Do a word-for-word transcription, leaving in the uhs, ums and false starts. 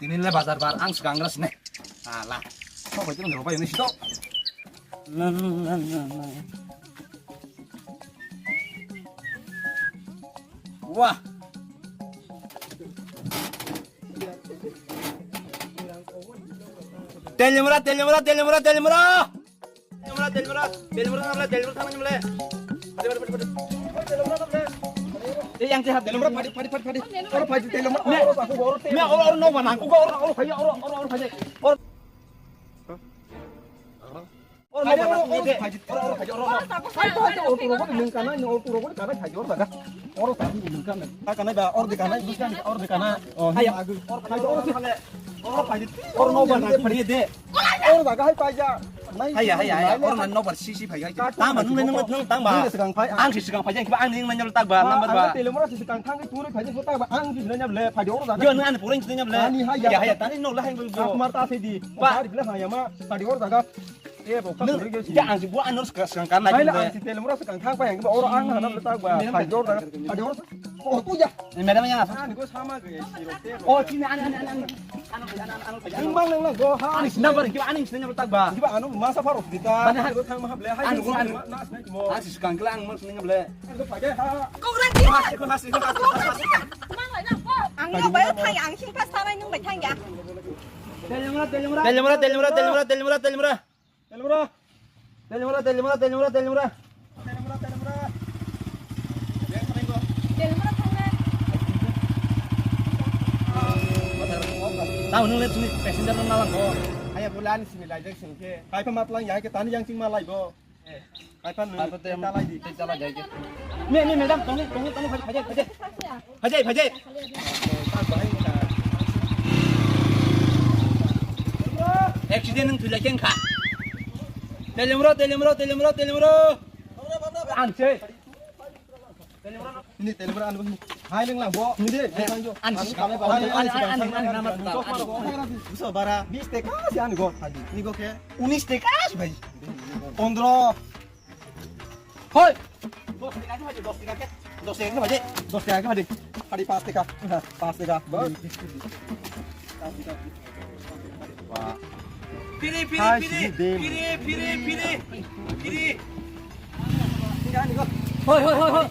Ini le bazar bar ang swkang gra sini. Ala. Kok bai tong bai ni sito. Wah. Telimura, telimura, telimura, telimura. Telimura, telimura, telimura, telimura, telimura, telimura. Padi, padi, padi. Eh, yang sehat. Telimura, padi, padi, padi, padi. Oro padi, telimura. Me, oro, oro, oro, oro, no, mana? Oro, oro, oro, padi, oro, oro, oro, padi. Oro. Oro, no, mana? Oro, oro, padi, oro, oro, padi, oro, oro. Hai, hai, hai, oro, oro, oro, nung kana, oro, oro, oro, kana, padi, oro, daga. Oro, padi, nung kana. Kana, ba, oro, de, kana, bus, kana, oro, de, kana. Oh, hai, oro, padi, oro, oro, padi. Oro, no, mana? Padi, de. Oro jaga hai paija. Haiya, haiya, haiya. Oro nang nobar sisi phai hai. Tama nung nung nung tang ba. Nung swkang phai. Ang si swkang phai jang ba ang ning nang tak ba number ba. Telemura si swkang thang turi phai jang tak ba ang si nang le phai oro jaga. Yo nung ani pura nung le. Ani haiya. Haiya haiya tani no la hai bo. Mar ta se di. Ba. Ba di bla haiya ma phai oro jaga. E bo ka. Ya ang si bo ano swkang kan na. Hai ang si telemura swkang thang phai ang ba oro ang na tak ba. Phai oro jaga. Phai oro. Oh, tuya. Eh, madam yang apa? Ani ko sama ge siro te. Oh, sini ani ani ani ani. Ani ani ani ani. Ini bang nang nang go ha. Ani sini bang kita ani sini nang tak ba. Kita anu masa farok kita. Bana ha. Ko thang mahap le hai. Ani ko ani. Nas nai mo. Asi sekarang kelang mas nang le. Ko pakai ha. Ko orang dia. Ko hasi ko hasi. Mang lai na ko. Ang yo bai thang ang sing pas tarai nung bai thang ya. Telemura telemura telemura telemura telemura telemura. Telemura. Telemura, telemura, telemura, telemura. Telemura, telemura. Telemura thangnai. Tao nung le chini passenger no nalang ko. Haya bula ani sini lai jak sini ke. Hai pa matlang ya ke tani yang ching ma lai go. Hai pa nung. Hai pa tem. Ta lai di. Ta lai jai ke. Me, me, madam, tong ni, tong ni, tong ni, phai, phai, phai. Phajai, phajai. Accident nung thulai keng kha. Telemro, telemro, telemro, telemro. Ang se. Ini telemro anu ni. Hai leng lang bo. Ini de. Ang se. Buso bara. Bis teka si anu go. Ini go ke. Unis teka si bhai. Pondro. Hoi. Dos taka ke bhai, dos taka ke. Dos taka ke bhai. Dos taka ke bhai. Hari pas taka. Pas taka. Bas. Piri, piri, piri. Piri, piri, piri. Piri. Hoi, hoi, hoi, hoi.